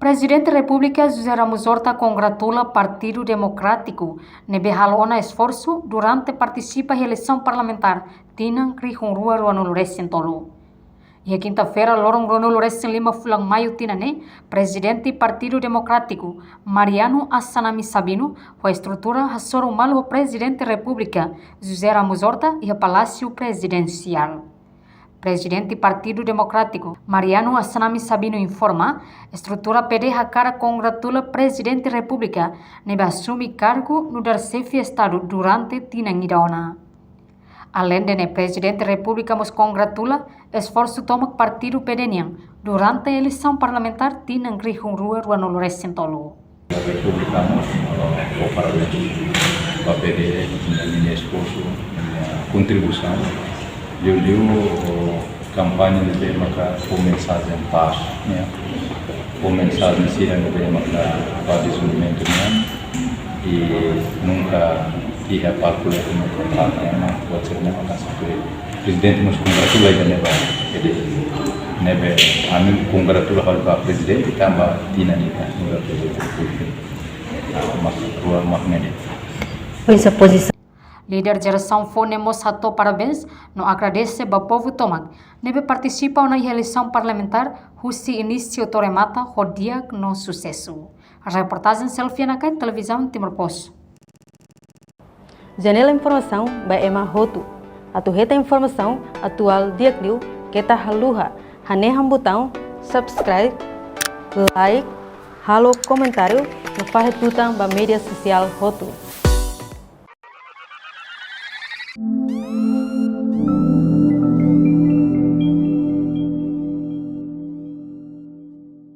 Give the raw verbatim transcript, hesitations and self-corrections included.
Prezidente Repúblika José Ramos Horta kongratula Partidu Demokrátiku ne'ebé halo ona esforsu durante partisipa iha eleisaun parlamentár tinan rihun rua ruanulu resin tolu. Iha kinta-feira, loron ruanulu resin lima fulan Maiu tinan ne'e, Prezidente Partidu Demokrátiku, Mariano Assanami Sabino, ho estrutura hasoru malu ho Prezidente Repúblika José Ramos Horta iha Palásiu Prezidensiál. Prezidente Partidu Demokrátiku, Mariano Assanami Sabino informa, estrutura P D hakarak kongratula Prezidente Repúblika ne'ebé asume kargu nu'udar Xefe Estadu durante tinan ida ona. Aleinde ne'e, Prezidente Repúblika mós kongratula esforsu tomak partidu P D nian durante eleisaun parlamentár tinan rihun rua ruanulu resin tolu. Repúblika mós, eh, fó parabéns ba P D, ninia esforsu, ninia kontribuisaun. Liuliu, eh, kampaña ne'ebé maka fó mensajen pás, ya. Fó mensajen sira ne'ebé maka ba dezenvolvimentu nian, i nunka iha palku ne'ebé nunka trata, ya, mas buat sira-ne'e maka sempre Prezidente mós kongratula ida-ne'e ba, jadi, ne'ebé ami kongratula ha'u ba Prezidente tanba tinan ida kongratula. Ah, mas rua mak ne'e. Pois a posição. Líder jerasaun foun ne'e mós hato'o parabéns no agradese ba povu tomak ne'ebé partisipa ona iha eleisaun parlamentár husi inísiu to'o remata ho di'ak no susesu. Reportajen Selviana Kai, Televizaun Timor Post. Janela informasaun ba ema hotu. Atu hetan informasaun atuál di'ak liu, keta haluha hanehan butaun subscribe, like, halo komentáriu no fahe tutan ba média sosiál hotu.